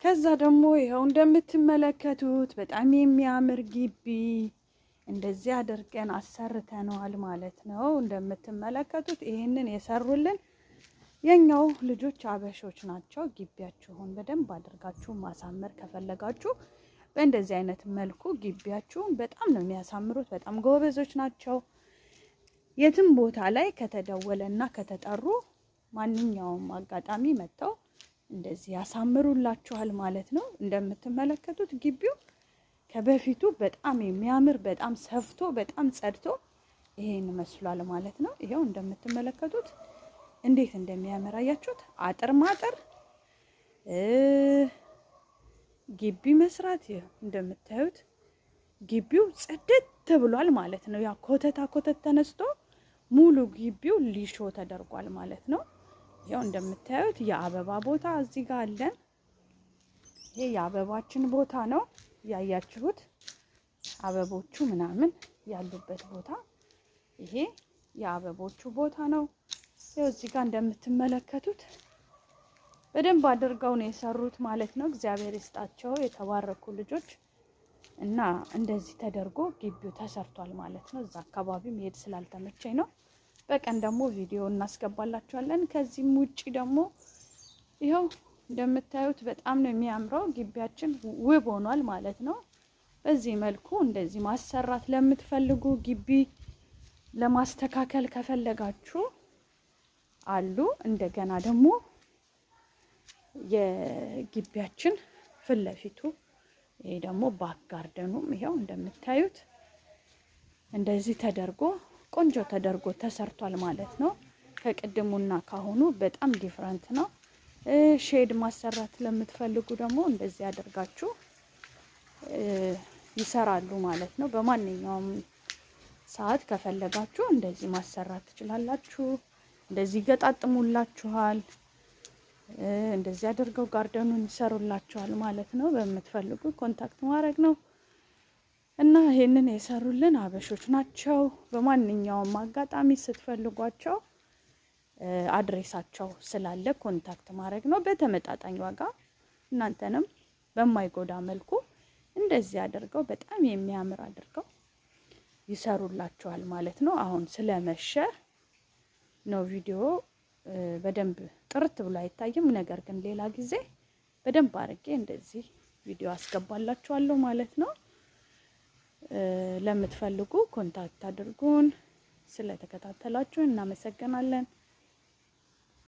ከዛ ደግሞ ይኸው እንደምትመለከቱት በጣም የሚያምር ግቢ እንደዚህ አድርገን አሰርተነዋል ማለት ነው። እንደምትመለከቱት ይህንን የሰሩልን የኛው ልጆች አበሾች ናቸው። ግቢያችሁን በደንብ አድርጋችሁ ማሳመር ከፈለጋችሁ በእንደዚህ አይነት መልኩ ግቢያችሁን በጣም ነው የሚያሳምሩት። በጣም ጎበዞች ናቸው። የትም ቦታ ላይ ከተደወለና ከተጠሩ ማንኛውም አጋጣሚ መጥተው እንደዚህ ያሳምሩላችኋል ማለት ነው። እንደምትመለከቱት ግቢው ከበፊቱ በጣም የሚያምር፣ በጣም ሰፍቶ፣ በጣም ጸድቶ ይሄን መስሏል ማለት ነው። ይሄው እንደምትመለከቱት እንዴት እንደሚያምር አያችሁት? አጥር ማጥር ግቢ መስራት ይኸው እንደምታዩት ግቢው ጽድት ብሏል ማለት ነው። ያ ኮተታ ኮተት ተነስቶ ሙሉ ግቢው ሊሾ ተደርጓል ማለት ነው። ያው እንደምታዩት የአበባ ቦታ እዚህ ጋር አለን። ይሄ የአበባችን ቦታ ነው ያያችሁት፣ አበቦቹ ምናምን ያሉበት ቦታ ይሄ የአበቦቹ ቦታ ነው። ያው እዚህ ጋር እንደምትመለከቱት በደንብ አድርገው ነው የሰሩት ማለት ነው። እግዚአብሔር ይስጣቸው የተባረኩ ልጆች። እና እንደዚህ ተደርጎ ግቢው ተሰርቷል ማለት ነው። እዛ አካባቢ መሄድ ስላልተመቸኝ ነው። በቀን ደግሞ ቪዲዮ እናስገባላችኋለን። ከዚህም ውጪ ደግሞ ይኸው እንደምታዩት በጣም ነው የሚያምረው። ግቢያችን ውብ ሆኗል ማለት ነው። በዚህ መልኩ እንደዚህ ማሰራት ለምትፈልጉ፣ ግቢ ለማስተካከል ከፈለጋችሁ አሉ። እንደገና ደግሞ የግቢያችን ፊት ለፊቱ ይሄ ደግሞ back garden ኑም ይኸው እንደምታዩት እንደዚህ ተደርጎ ቆንጆ ተደርጎ ተሰርቷል ማለት ነው። ከቅድሙና ካሁኑ በጣም different ነው። Shed ማሰራት ለምትፈልጉ ደግሞ እንደዚህ አድርጋችሁ ይሰራሉ ማለት ነው። በማንኛውም ሰዓት ከፈለጋችሁ እንደዚህ ማሰራት ትችላላችሁ። እንደዚህ ይገጣጥሙላችኋል። እንደዚህ አድርገው garden ኑን ይሰሩላችኋል ማለት ነው። በምትፈልጉ contact ማድረግ ነው እና ይሄንን የሰሩልን አበሾች ናቸው። በማንኛውም አጋጣሚ ስትፈልጓቸው address ኣቸው ስላለ contact ማድረግ ነው። በተመጣጣኝ ዋጋ እናንተንም በማይጎዳ መልኩ እንደዚህ አድርገው በጣም የሚያምር አድርገው ይሰሩላችኋል ማለት ነው። አሁን ስለመሸ ነው ቪዲዮ በደንብ ጥርት ብሎ አይታይም። ነገር ግን ሌላ ጊዜ በደንብ አድርጌ እንደዚህ ቪዲዮ አስገባላችኋለሁ ማለት ነው። ለምትፈልጉ contact አድርጉን። ስለተከታተላችሁ እናመሰግናለን።